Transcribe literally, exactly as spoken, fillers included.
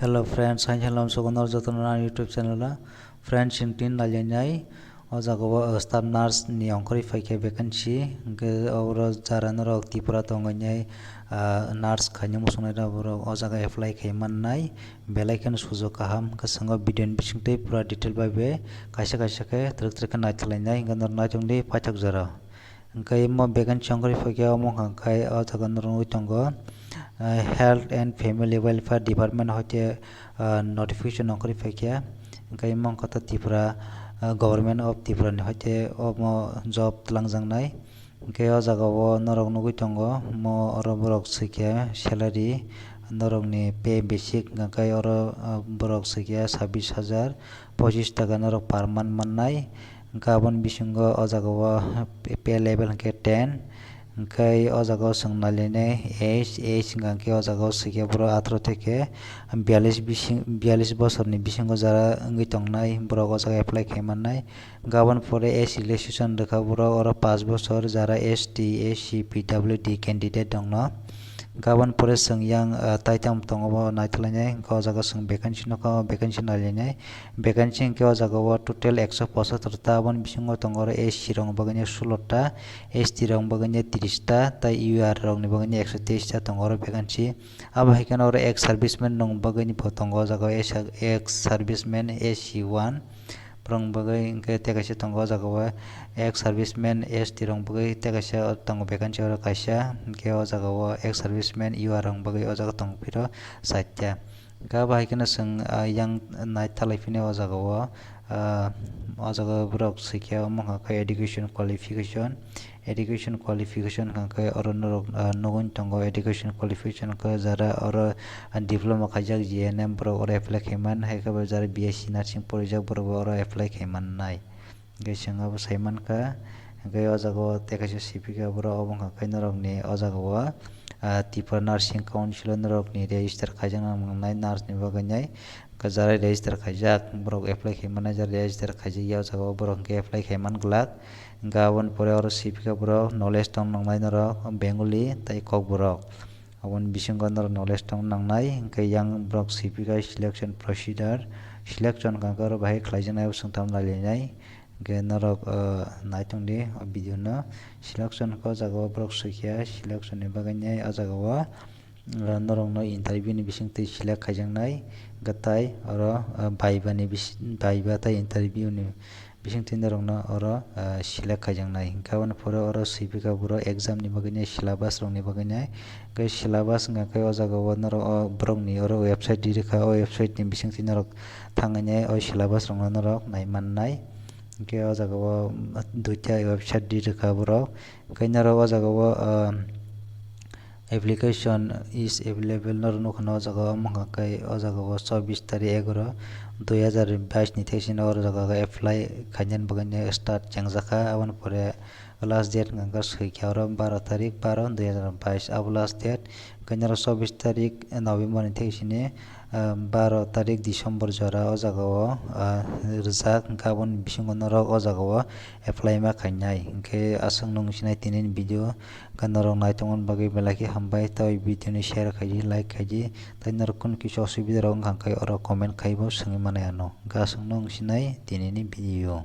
Hello friends, hai hello, sokonor jotono ani YouTube channel o. Friends, chwng tin nailainai, o jaga o, uh, staff nurse ni ongkhorwi phaikha vacancy, hwnkhe oro jara norok Tripura tongo nai, uh, nurse khaina muchungnai rok borok o jaga apply khai mannai, belai kheno sujok kaham, hwnkhe chwng o video ni bisingtwi pura detail bai be kaisa kaisa khe twrwk twrwk khe naithalainai, hwnkhe norok naitongdi paithak jora. Hwnkhe imo vacancy ongkhorwi phaikhe omo hwnkha khe o jaga norok nugwi tongo, eh, Health and Family Welfare Department hoite, eh, notification ongkhorwi phaikhe. Hwnkhe imo wngkha khe Tripura, eh, Government of Tripura ni hoite omo job twlangjaknai. Hwnkhe o jaga o norok nugwi tongo, omo oro borok swikhe salary norokni pay basic hwnkhe oro, eh, borok swikhe sabbish hajar pochis taka norok per month mannai. Hwnkhe aboni bisingo o jaga o pay level hwnkhe ten. Hwnkhe o jaga o chwng nailainai age, age hwnkha khe o jaga o swikhe borok atharoh theke biyalish bising, biyalish bosorni bisingo jara wngwi tongnai borok o jaga apply khai mannai. Hwnkhe aboni pore age relaxation rwkha borok oro pash bochor, jara S T, S C, P W D candidate rokno. Hwnkhe aboni pore chwng yang, ah, taitam tongo bo naithalainai, hwnkhe o jaga chwng vacancy nukha, o vacancy nailainai. Vacancy hwnkhe o jaga o total ekso pochottor ta, aboni bisingo tongo oro S C rokni bagwi sulo ta, S T rokni bagwi tris ta, tei U R rokni bagwi ekso teis ta tongo oro vacancy. Abo hai kheno oro ex serviceman rokni bagwi bo tongo o jaga o ex serviceman S C one. Borokni bagwi hwnkhe tei kaisa tongo o jaga o ex serviceman S T rokni bagwi tei kaisa tongo vacancy oro kaisa, hwnkhe o jaga o ex serviceman U R rokni bagwi o jaga tongphiro chaita. Hwnkhe abo hai kheno chwng, ah, yang naithalai phini o jaga o, ah, o jaga o borok swikhe omo hwnkha khe education qualification, education qualification hwnkha khe oro norok, ah, nugwi tongo education qualification khe jara oro, ah, diploma khaijak G N M borok oro apply khai man, hai khe bo jara B S C nursing porijak borok bo oro apply khai mannai. Hwnkhe chwng abo sai mankha, hwnkhe o jaga o tei kaisa sipika borok obo wngkha khe norokni o jaga o, ah, Tripura Nursing Council o norokni register khaijak nang nangnai nurse ni bagwi nai, hwnkhe jara register khaijak borok apply khai mannai, jara register khaijak ya o jaga o borok hwnkhe apply khai man glak. Hwnkhe aboni pore oro sipika borok knowledge tong nangnai norok Bengali tei Kokborok. Aboni bisingo norok knowledge tong nangnai, hwnkhe yang borok sipika selection procedure, selection hwnkha khe oro bahai khlaijaknai, abo chwng tamo nailainai. Hwnkhe norok, ah, naitongdi o video no. Selection khe o jaga o borok swikha, selection ni bagwi nai o jaga o, ah, norokno interview ni bisingtwi select khaijaknai. Hwnkhe tai oro, ah, viva ni bisi-, viva tei interview ni bisingtwi norokno oro, ah, select khaijaknai. Hwnkhe aboni pore oro sipika borok exam ni bagwi nai, syllabus rokni bagwi nai. Hwnkhe syllabus hwnkha khe o jaga o norok o borokni oro website ri rwkha, o website ni bisingtwi norok thangwi nai o syllabus rokno norok nai mannai. Hwnkhe o jaga o duita website ri rwkha borok. Hwnkhe norok o jaga o, ah, application is available norok nukha na o jaga o, omo hwnkha khe o jaga o chobbish tarik egaro dui hazar bais ni thekjagwi o jaga o apply khainani bagwi start chengjakha. Aboni pore last date hwnkha khe swikha oro baro tarik baro dui hazar bais, abo last date. Hwnkhe norok chobbish tarik November ni thekjagwi ah, baro tarik December jora o jaga o, ah, rijak, hwnkhe aboni bisingo norok o jaga o apply ma khainai. Hwnkhe aswk nwng sinai tini ni video, hwnkhe norok naitongmani bagwi belai khe hambai, tei video ni share khaidi, like khaidi, tei norok kunu kisa osubida rok wngkha khe oro comment khaibo swngwi mano ano. Hwnkhe aswk nwng sinai tini ni video.